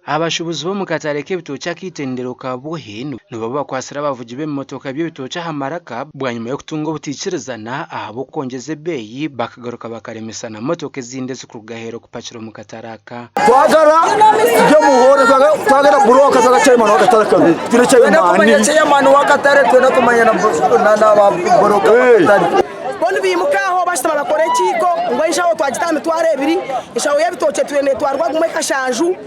Abashuubuzi b'omu katare k'ebitookye ak'eitendero ka Buhi nibo bakwatsire abavugi b'ebimotoka by'ebitookye aha maraka bwanyima y'okutunga obutaikirizana ahabw'okwongyeza ebeeyi bakagaruka bakaremesa na motoka ezindi ezirikuruga aheeru kupakira omu katare aka. Twagara turi omu hooro twagara buroka twagara chairman w'akatare kanu twine Twenda kumanya chairman chairman w'akatare twenda kumanya na ba buroka b'akatare. Bo nibaimuka aho bashutama bakora ekiiko ngu enshaho twagita aha mitwaro ebiri, enshaho y'ebitookye etwire neetwarwa gumwe kashanju,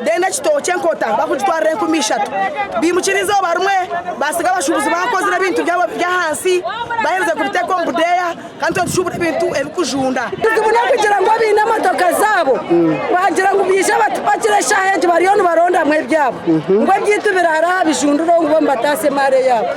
then ekitookye enkota bakugitwarira 3000. Baimukire eizooba rimwe baatsiga abashuubuzi baakozire ebintu byabo biri ahansi baaherize kubiteeka omu budeeya kandi itwe nitushuubura ebintu ebirikujunda. Ekizibu n'okugira ngu abaine emotoka zaabo baagira ngu baije batupakire eshaaha egi bariyo nibarondamu ebyabo ngu ebyaitu biraara aha bijunduro ngu bo nibataasa emaari eyaabo.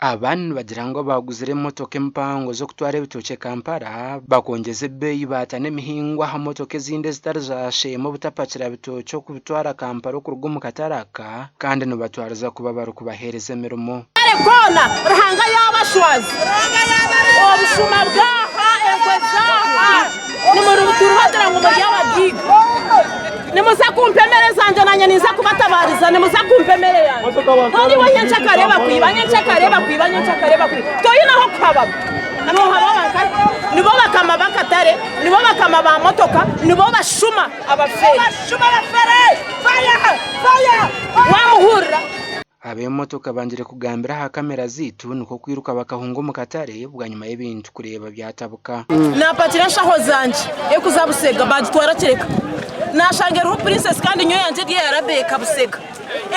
Aba nibagira ngu abaaguzire emotoka empango z'okutwara ebitookye Kampala bakongyeza ebeeyi baata n'emihingwa aha motoka ezindi ezitari za Sheema obutapakira bitookye okubitwara Kampala okuruga omu katare aka kandi nibatwariza kuba barikubaheereza emirimo. Kare koona Ruhanga yaabashwaza, obushuma bwaha, enkwe zaaha, nimurubaturubatira ngu muri abagaiga. Nimuza kumpa emere zangye naanye ninza kubatabaariza, nimuza kumpa emere yangye. Hoona iwe nyencakare bakwiba, nyencakare bakwiba, nyencakare bakwiba, toine ah'okuhababa. Noohababa nkahi? Nibo bakama b'akatare, nibo bakama ba motoka, nibo bashuma abafeeri. Waamuhurira? Ab'emotoka bangire kugambira aha kamera zaitu nikwo kwiruka bakahunga omu katare bwanyima y'ebintu kureeba byatabuka. Naapakira enshaho zangye erikuza Busega baagitwara Kireka. Naashanga eriho Princess kandi nyowe eyangye eri eya Rabeka Busega.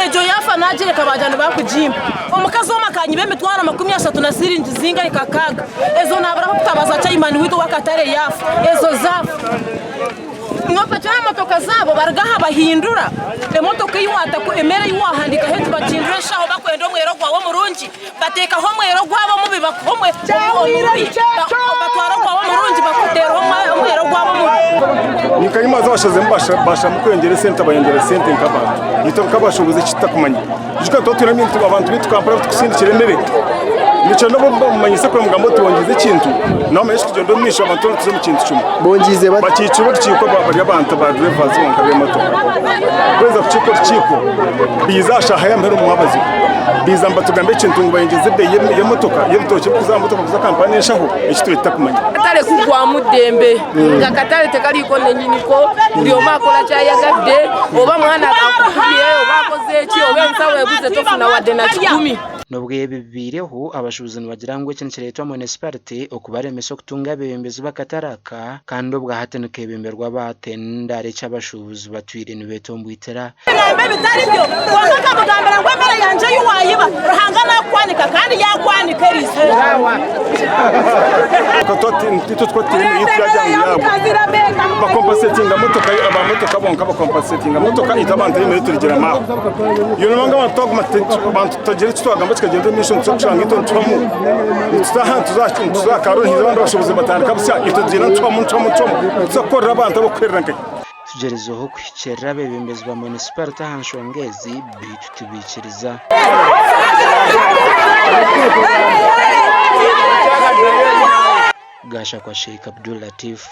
Egyo yaafa naagireka baagira nibakugimpa. Omukazi omwe akanyiba emitwaro 30 na siringi zingahi kakaaga. Ezo naaburaho kutabaza chairman waitu ow'akatare yaafa. Ezo zaafa. Nibapakira aha motoka zaabo baruga aha bahindura emotoka ei waataku emere ei waahandiikaho eti bakihindura enshaho bakwenda omwero gwawe omurungi bateekaho omwero gwabo omubi bakuha omubi batwara ogwawe omurungi bakuteeraho omwero gwabo omubi. Ninkanyima haza bashazemu basharamu kweyongyera esente bayongyera esente nk'abantu itwe nk'abashuubuzi eki tutakumanya. Ijuka nituba twine ebintu abantu baitu Kampala batukusindikira emere nikyo nabo bamanyise kureba mugambe oti wongyeize ekintu nawe omanye ekikugyenda omu maisho abantu boona tuze omu kintu kimwe. Bongyize bata? Bakiikire orukiiko bari abantu ba drivers bonka b'emotoka kuheza kukiika orukiiko biiza aha shaaha y'aha muheru omu mwabazyo biiza nibatugamba ekintu ngu bayongyeze ebeeyi y'emotoka y'ebitookye ebirikuza aha motoka kuza Kampala n'enshaho eki twine tutakumanya. Akatare kugwamu dembe nga akatare tekariiko nenyiniko buri omwe akora eki ayagadde oba mwana akukubye oba akoze eki oba ensaho ebuze tofuna wadde na kikumi. N'obu ebi bibaireho, abashuubuzi nibagira ngu eki nikireetwa munisiparite okubaremesa okutunga abeebembezi b'akatare aka kandi obwahati nikeebemberwa aba tenda eki abashuubuzi batwire nibetomboitera. Nagamba ebitari byo, kwonka nkamugambira ngu emere yangye ei waayiba, Ruhanga naakukwanika, kandi yaakwanika eri izooba. Itwe twatwire emere yaitu yagira ngu yaabo bakompasetinga motoka aba motoka bonka bakompasetinga motoka itwe abantu emere turigiramu aho yoona ngu abantu twaguma abantu tutagira eki twagamba kikagyenda omu maisho nituza kushanga itwe nituhwamu nitutaaha nituza aha kaaro nihaija abandi abashuubuzi nibatandika busya itwe tugyenda nituhwamu nituhwamu nituhwamu nituza kukorera abantu abarikuherera nkahi. Tugyerezeho kuhikiirira abeebembezi ba munisiparite aha nshonga ezi beitu tibaikiriza. Gashakwa Sheikh Abdul Latif.